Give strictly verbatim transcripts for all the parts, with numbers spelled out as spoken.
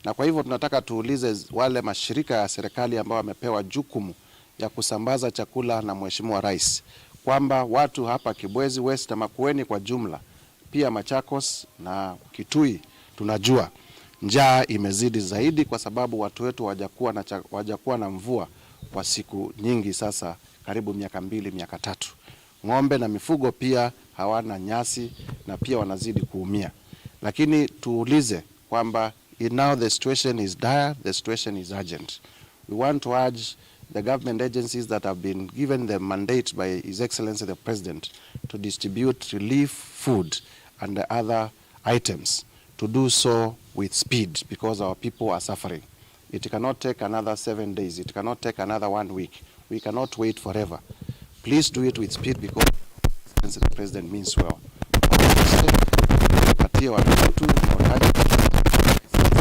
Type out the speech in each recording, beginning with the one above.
Na kwa hivyo tunataka tuulize z-, wale mashirika ya serikali ambao wamepewa jukumu ya kusambaza chakula na Mheshimiwa Rais, kwamba watu hapa Kibwezi West na Makueni kwa jumla, pia Machakos na Kitui, tunajua njaa imezidi zaidi kwa sababu watu wetu hawajakuwa na cha-, hawajakuwa na mvua kwa siku nyingi sasa, karibu miaka mbili, miaka tatu. Ng'ombe na mifugo pia hawana nyasi na pia wanazidi kuumia. Lakini tuulize kwamba, now the situation is dire, the situation is urgent. We want to urge the government agencies that have been given the mandate by His Excellency the President to distribute relief food and other items to do so with speed, because our people are suffering. It cannot take another seven days. It cannot take another one week. We cannot wait forever. Please do it with speed because the President means well. Patie watu wetu wakati,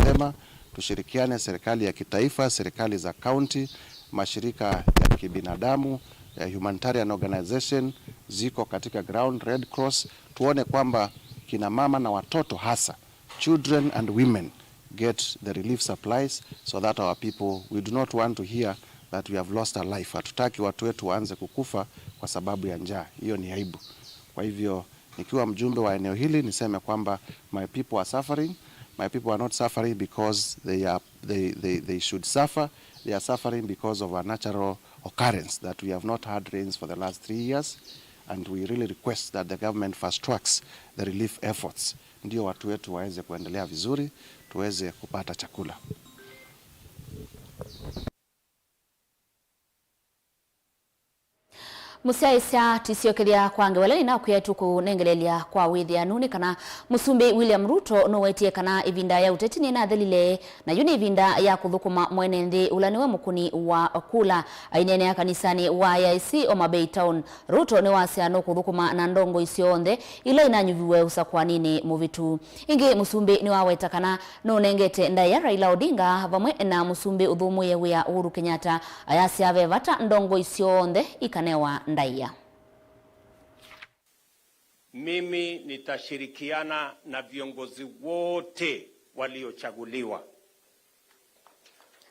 sema tushirikiane, serikali ya kitaifa, serikali za county, mashirika ya kibinadamu, ya humanitarian organization ziko katika ground, Red Cross, tuone kwamba kina mama na watoto hasa, children and women, get the relief supplies so that our people, we do not want to hear that we have lost a life. Hatutaki watu wetu waanze kukufa kwa sababu ya njaa. Hiyo ni aibu. Kwa hivyo, nikiwa mjumbe wa eneo hili, niseme kwamba my people are suffering. My people are not suffering because they are, they, they, they should suffer. They are suffering because of a natural occurrence that we have not had rains for the last three years, and we really request that the government fast tracks the relief efforts, ndio watu wetu waweze kuendelea vizuri, tuweze kupata chakula. Mũsyaĩĩsya, tũisyokethya kwa ngewa ĩla nĩnakwĩa tũkũnengeleelya kwa wĩthĩanu nĩ kana Mũsumbĩ William Ruto nũwetie kana ĩvinda ya ũteti nĩnathelile, na yu nĩ ĩvinda ya kũthũkũma mwene nthĩ ũla nĩwe mũkũni wa kula. Aineenea kanisanĩ wa A I C Homa Bay Town, Ruto nĩwasya nũkũthũkũma na ndongoi syonthe ila inanyuviwe ũsakũaninĩ mũvĩtu. Ĩngĩ, Mũsumbĩ nĩwaweta kana nũnengete ndaĩa Raila Odinga vamwe na Mũsumbĩ ũthũmũĩe wĩa Uhuru Kenyatta, ayasya ve vata ndongoi syonthe ikanewa ndaĩa. Mimi nitashirikiana na viongozi wote waliochaguliwa,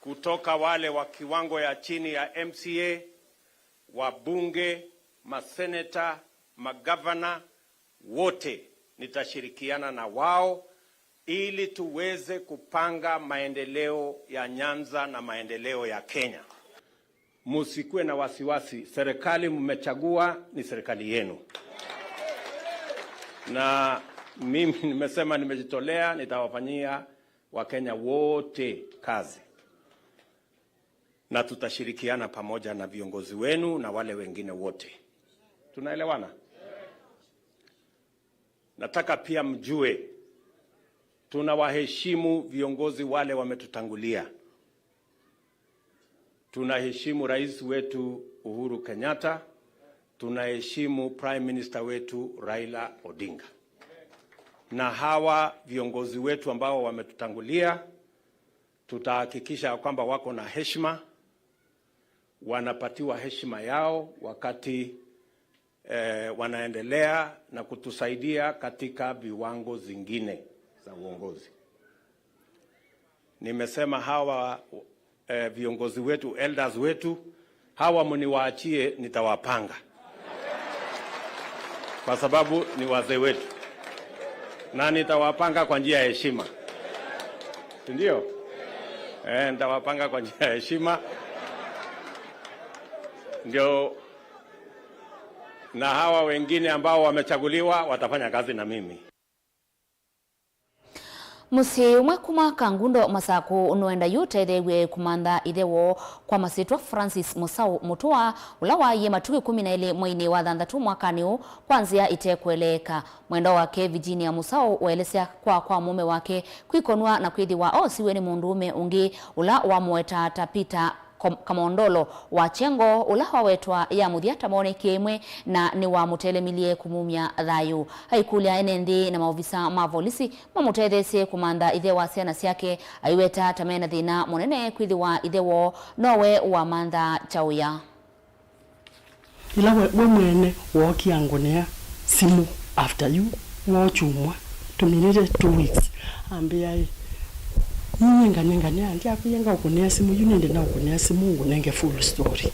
kutoka wale wa kiwango ya chini ya M C A, wabunge, maseneta, magavana, wote nitashirikiana na wao ili tuweze kupanga maendeleo ya Nyanza na maendeleo ya Kenya. Msikuwe na wasiwasi, serikali mmechagua ni serikali yenu. Na mimi nimesema nimejitolea, nitawafanyia Wakenya wote kazi. Na tutashirikiana pamoja na viongozi wenu na wale wengine wote. Tunaelewana? Nataka pia mjue, tunawaheshimu viongozi wale wametutangulia. Tunaheshimu rais wetu Uhuru Kenyatta, tunaheshimu Prime Minister wetu Raila Odinga. Na hawa viongozi wetu ambao wametutangulia, tutahakikisha kwamba wako na heshima, wanapatiwa heshima yao wakati, eh, wanaendelea na kutusaidia katika viwango zingine za uongozi. Nimesema hawa, eh, viongozi wetu, elders wetu, hawa mniwaachie, nitawapanga. Kwa sababu ni wazee wetu. Na nitawapanga kwa njia ya heshima. Si ndio? Eh, nitawapanga kwa njia ya heshima. Ndio, na hawa wengine ambao wamechaguliwa watafanya kazi na mimi. Mũsyĩ ũmwe kuma Kangundo, Masakũ, nũenda yu ũtetheew'e kũmantha ĩthe woo kwa masyĩtwa Francis Mũsaũ Mũtũa, ũla waaie matukũ ĩkũmi na elĩ mweinĩ wa thanthatũ mwakanĩ ũũ kwa nzĩa ĩte kũeleeka. Mwendwa wake Virginia Mũsaũ waelesya kwa kwa mũũme wake kwĩkonw'a na kwĩthĩwa oosiwe nĩ mũndũũme ũngĩ ũla wamũwetaa ta Peter Kom-, Kamondolo wa Chengo, ũla wawetwa ya mũthya ta monekie ĩmwe na nĩwamũtelemilye kũmumya thayũ. Aikũlya ene nthĩ na maovisa ma volisi mamũtetheesye kũmantha ĩthe wa syana syake, aiweta ta mena thĩna mũnene kwĩthĩwa ĩthe woo nowe wamanthaa kyaũya. Ĩla we, we mwene wookie angũnĩa simũ after you woo kyumwa, tũminĩte two weeks, ambĩa ĩ, Ninyie nganengane, ndyakwĩie ngaũkũnĩa simũ, yu nĩndĩ naũkũnĩa simũ ngũnenge full story.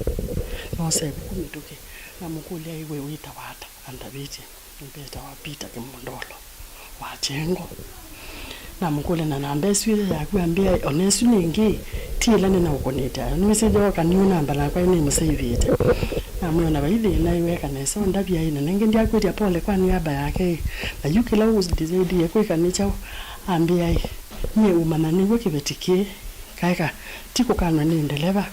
Noosa ĩvuku mĩtũkĩ, namũkũlya, "Ĩ, we wĩtawa ata?" Andavĩtye, "Mbetawa Peter Kĩmondolo wa Kyengo." Namũkũlya, "Na namba ĩsu ĩyo yaku ambĩa, o na ĩsu nĩ ĩngĩ, ti ĩla nĩnaũkũnĩte ayo? Nĩwĩsĩ ooka nĩũ namba nakwa nĩmũseivĩte." Namwĩa, "O na vai thĩna, ĩweka nesa, ũndavya ĩ, na nengĩ ndyakwĩtya pole kwa nĩamba yake ĩ, na yu kĩla ũdecide kwĩka nĩ kyaũ?" Ambĩa ĩ, "Nyie ũmanya nĩw'o kĩveti kĩĩ kaeka, ti kũkanw'a nĩ ndeleva."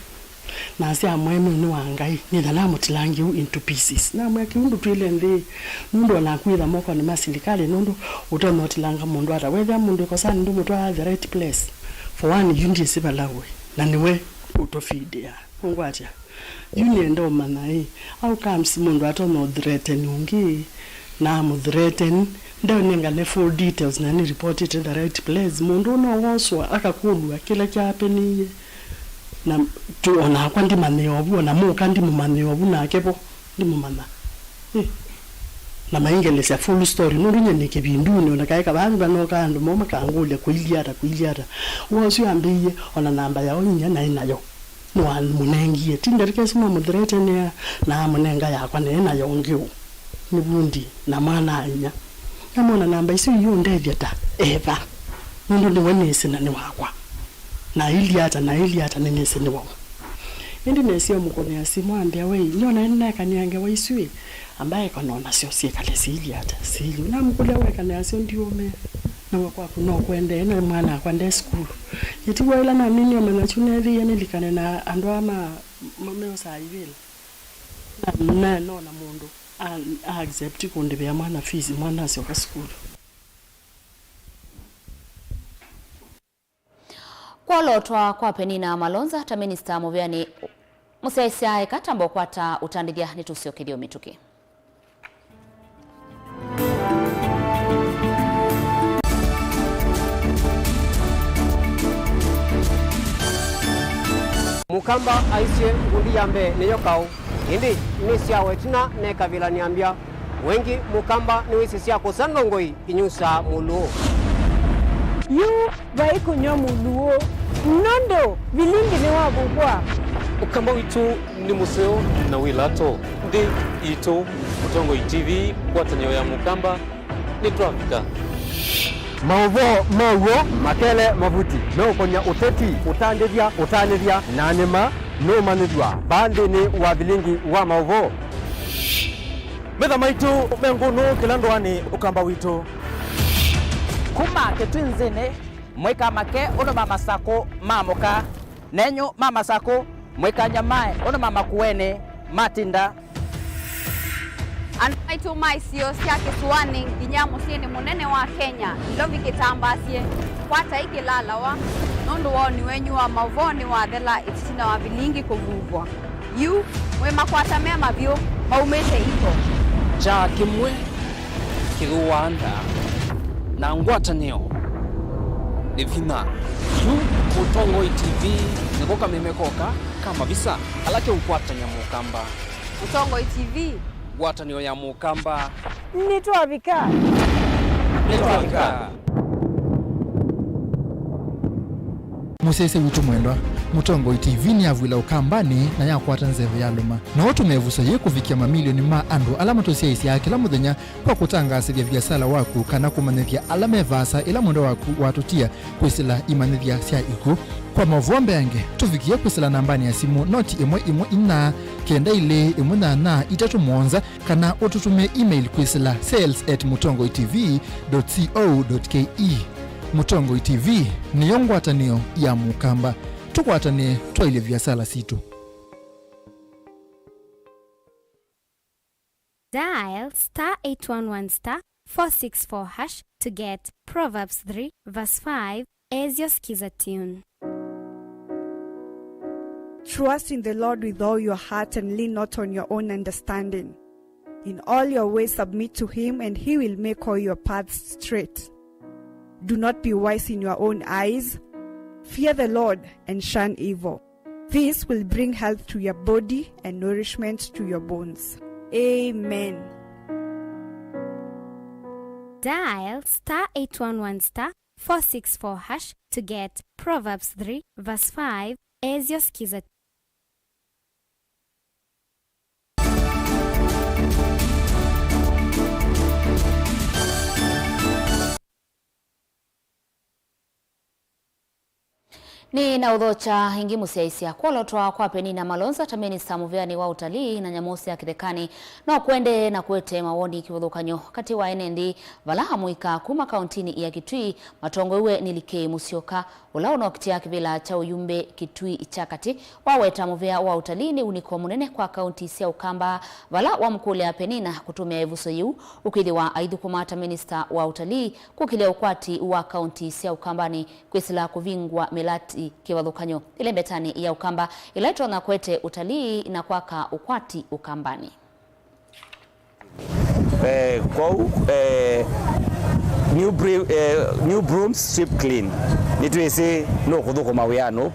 Na asya, "Mwaĩmwe nĩ wa Ngai, nĩtha namũtilangĩe ũu into pieces." Namwĩa, "Kĩu ndũtw'ĩle nthĩ, nũndũ o naku wĩtha mokonĩ ma silikalĩ, nũndũ ũtonya ũtilanga mũndũ ata? Wethĩa mũndũ ĩkosanĩ, ndũmũtwaa the right place. For one, yu ndyĩsĩ vala ũĩ, na nĩwe ũtũfidĩaa. Ũngwatya? Yu nĩenda ũmanya ĩ, how comes mũndũ atonya ũthreaten ũngĩ, na amũthreaten, ndeũnengane full details, na nĩ report it the right place? Mũndũ ũũ no woswa, akakũlw'a kĩla kyapeniie." Na tu, o nakwa ndimanyĩe ovu, o na mũka ndimũmanyĩe ovu, nake vo ndimũmanya. Ĩ. Na maingelesya full story, nũndũ nyie nĩ kĩvindunĩ, o na kaĩ kavaa vanoka andũ moo makangũlya, "Kũilyĩ ata, kũilyĩ ata?" Woo ũsu ambĩie, o na namba ya ũinyia naĩ nayo. Nĩwamũnengie. Ti ndatĩka ĩsu namũthreatenĩa, na amũnenga yakwa, naĩ nayo ngĩũ. Nĩ vundi, na mwana-a-inyia. Namwĩa, "O na namba isu iũndethya ta eva, nũndũ nĩwe nĩsĩ na nĩ wakwa. Na ailyĩ ata, na ailyĩ ata, nĩnĩsĩ nĩ waũ." Ĩndĩ nesie ũmũkũnĩa simũ, ambĩa, "Wei, nyona nĩneka nĩ ngewa isu ĩ, amba eka nonasyo syĩkale siilye ata, siilye." Namũkũlya, "Weka nasyo ndiũmĩa? Na wa kwaku no kũendee, na mwana-akwa nde sukulu." Yĩtiwa ĩla naninie ũmanya kyu, neethĩie nĩlikane na andũ aa ma, ma meosaa ivĩla. Na, na nona mũndũ a, a accept kũndĩvĩa mwana fees, mwana asyoka sukulu. Kwolotwa kwa Penina Malonza ta minista mũvĩanĩ mũsyaĩĩsya eka tamba ũkwata ũtandĩthya nĩtũsyokethya mĩtũkĩ. Mũkamba aisye, "Ngundi ya mbee nĩyo kaũ, ĩndĩ nĩsyawa ĩtina nekavĩla nĩambya." Wengĩ Mũkamba nĩwĩsĩ sya kũsa ndongoi inyusaa mũlũũ. Yu vai kũnyw'a mũlũũ, nũndũ vilingi nĩwavuvwa. Ũkamba witũ nĩ mũseo na wĩ lato. Nthĩ itũ, Mũtongoi T V, ngwatanĩo ya Mũkamba, nĩtwavika. Maũvoo ma w'o makele mavuti meũkony'a ũteti, ũtandĩthya, ũtanĩthya, na nĩma nũũmanyĩthw'a vaa nthĩnĩ wa vilingi wa maũvoo. Metha maitũ me ngũnũ kĩla ndũanĩ Ũkamba witũ. Kuma Kĩtwinzĩnĩ, mũikamake ũndũ ma Masakũ maamũka, nenyu ma Masakũ, mũikanyamae ũndũ ma Makueni matinda. Andũ maitũ ma isio sya kĩsũanĩ nginya mũsyĩnĩ mũnene wa Kenya, Nairobi kĩtambaasye, kwatai kĩlalawa, nũndũ woni wenyu wa maũvoo nĩwathela ĩtina wa vilingi kũvuvwa. Yu, mwĩ makwata me mavyũ maumĩte iko. Kyaa kĩmwe kĩthũaa nda, na ngwatanĩo nĩ vinya. Yu Mũtongoi T V nĩko kameme koka ka mavisa ala keũkwatany'a Mũkamba. Mũtongoi T V. Ngwatanĩo ya Mũkamba. Nĩtwavika. Nĩtwavika. Mũsyaĩĩsya witũ mwendwa, Mũtongoi T V nĩyavw'ĩla Ũkambanĩ na yakwata nzeve yalũma. No ũtũme ĩvuso yĩĩ kũvikĩa mamilioni ma andũ ala matũsyaĩĩsyaa kĩla mũthenya kwa kũtangaasĩthya viasala waku kana kũmanyĩthya ala me vaasa ĩla mwendwa waku watũtia kwĩsĩla imanyĩthya sya ikw'ũ. Kwa maũvoo mbeange, tũvikĩe kwĩsĩla nambanĩ ya simũ noti ĩmwe ĩmwe inya, kenda ilĩ ĩmwe nyanya itatũ mũonza, kana ũtũtũmĩe email kwĩsĩla sales at mũtongoi T V dot co dot K E. Mũtongoi T V nĩyo ngwatanĩo ya Mũkamba. Tũkwatanĩe twaĩlye viasala sitũ. Dial star eight one one star four six four hash to get Proverbs three verse five as your skiza tune. Trust in the Lord with all your heart and lean not on your own understanding. In all your ways submit to him, and he will make all your paths straight. Do not be wise in your own eyes. Fear the Lord and shun evil. This will bring health to your body and nourishment to your bones. Amen. Dial star eight one one star four six four hash to get Proverbs three verse five as your Skiza. Nĩ na ũthokya ĩngĩ mũsyaĩĩsya. Kwolotwa kwa Penina Malonza ta minista mũvĩanĩ wa ũtalii na nyamũ sya kĩthekanĩ no kũendee na kũete mawoni kĩvathũkany'o katĩ wa ene nthĩ vala amũika kuma kauntinĩ ya Kitui matongoew'e nĩ Likay Musyoka, ũla ũnokitĩa kĩvĩla kya ũyumbe Kitui kya katĩ, waweta mũvĩa wa ũtalii nĩ unĩko mũnene kwa kaunti sya Ũkamba, vala wamũkũlya Penina kũtũmĩa ĩvuso yĩu ũkwĩthĩwa aithũkũma ta minista wa ũtalii kũkĩlya ũkwati wa kaunti sya Ũkambanĩ kwĩsĩla kũvingũa mĩlati kĩvathũkany'o ĩlembetanĩ ya Ũkamba ĩla ĩtonya kũete ũtalii na kwaka ũkwati Ũkambanĩ. Eh, kwoou, eh, new, bre- eh, new brooms sweep clean. Nĩtwĩsĩ nũkũthũkũma wĩanũ.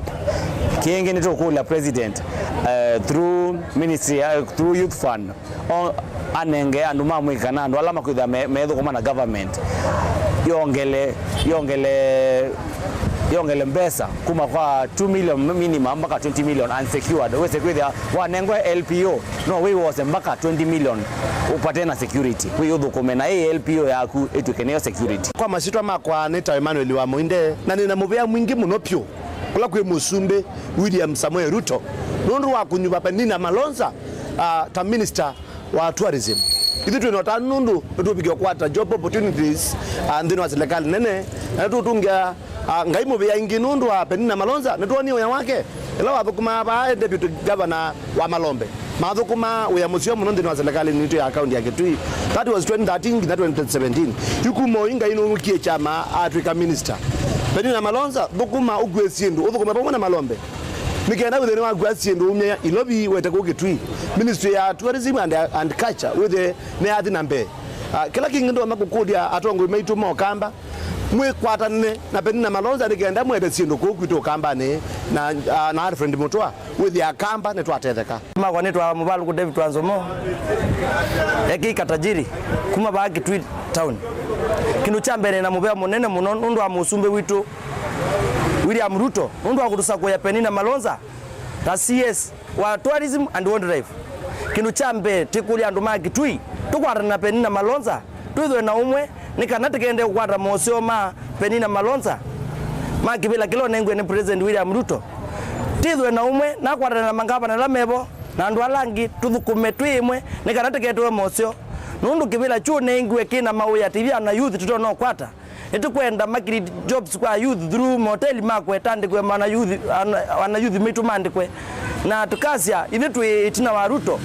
Kĩngĩ nĩtũkũlya president, eh, through ministry, eh, through youth fund, o- anenge andũ ma mũika na andũ ala makwĩthĩwa me- methũkũma na government yongele yongele yongele mbesa kuma kwa two million minimum mpaka twenty million unsecured. Wĩse kwĩthĩa wanengwa L P O, no wĩwose mpaka twenty million ũpate na security, wĩ ũthũkũme na ĩ L P O yaku ĩtw'ĩke nĩyo security. Kwa masyĩtwa makwa nĩ ta Emmanuel wa Mũinde, na nĩ na mũvea mwingĩ mũno pyũ kũla kwĩ Mũsumbĩ William Samoei Ruto nũndũ wa kũnyuva Penina Malonza, ah, ta minister wa tourism. Ithyĩ twĩ na ũtanu nũndũ nĩtũvikĩa kũkwata job opportunities, ah, nthĩnĩ wa silikalĩ nene, na nĩtũtũngĩa, ah, Ngai mũvea ĩngĩ nũndũ wa Penina Malonza. Nĩtwonie wĩa wake ĩla wathũkũmaa vaa e deputy governor wa Malombe. Mathũkũmaa wĩa mũseo mũno nthĩnĩ wa silikalĩ nitũ ya kaunti ya Kitui. That was twenty thirteen nginya twenty seventeen. Yu kuma oyu Ngai nũnũkie kyama atw'ĩka minister. Penina Malonza, thũkũma ũkue syĩndũ, ũthũkũme vamwe na Malombe. Nĩ kenda wĩthĩe nĩwakua syĩndũ umya Ilovi wete kũu Kitui. Ministry ya Tourism and, and Culture wĩthĩe nĩyathi na mbee. Ah, kĩla kĩngĩ ndonya kũkũlya atongoi maitũ ma Ũkamba, mwĩkwatanĩe na Penina Malonza nĩ kenda mwete syĩndũ kũu kwitũ Ũkambanĩ na, ah, na Alfred Mutua wĩthĩe Akamba nĩtwatetheka. Makwa nĩtwa Mũvalũku David Wanzomo, aka Katajiri, kuma vaa Kitui Town. Kĩndũ kya mbee nĩ na mũvea mũnene mũno nũndũ wa mũsumbĩ witũ William Ruto nũndũ wa kũtũsakũĩa Penina Malonza ta C S wa Tourism and Wildlife. Kĩndũ kya mbee, tĩkũlya andũ ma Kitui tũkwatane na Penina Malonza, twĩthwe na ũmwe, nĩ kana tĩkende kũkwata moseo ma Penina Malonza ma kĩvĩla kĩla ũnengiwe nĩ President William Ruto. Tĩthwe na ũmwe, nakwatane na mangavana ala mevo na andũ ala angĩ, tũthũkũme twĩ ĩmwe, nĩ kana tĩketwe moseo, nũndũ kĩvĩla kyũnengiwe kĩ na mawĩa tĩthi ana youth tũtonya ũkwata. Nĩtũkwenda ma create jobs kwa youth through mahoteli makwe, tandĩkwe mana youth, ana, ana youth maitũ mandĩkwe. Na tũkasya, ithyĩ twĩ ĩtina wa Ruto.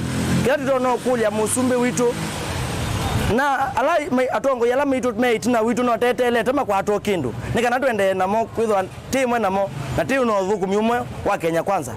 Kĩla tũtonya ũkũlya mũsumbĩ witũ na ala mai- atongoi ala maitũ me ĩtina witũ no teteelete makwatwo kĩndũ, nĩ kana tũendee namo kwĩthwa tĩ ĩmwe namo, na tĩ na ũthũkũmi ũmwe wa Kenya Kwanza.